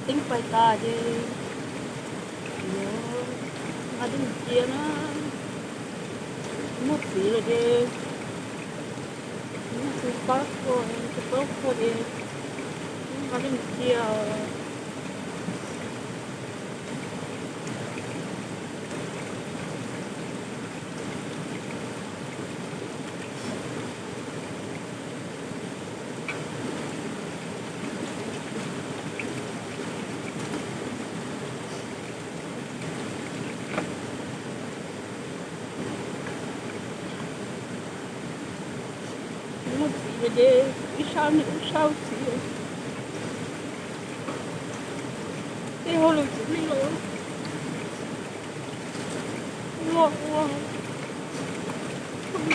Teeb pais tas ces yuav nqa coj mus cia na. Muaj txiv lawm ces muaj txiv pab kho, txiv pab kho ces nqa coj mus cia. Muaj txiv ces ib sab niam ib sab txiv. Tej hauj lwm txiv neej los ua ua,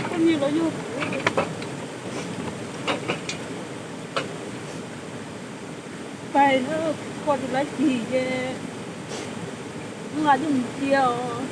poj niam los yog kuv. Pais na, kho tsis laib cim ces nqa coj mus cia os.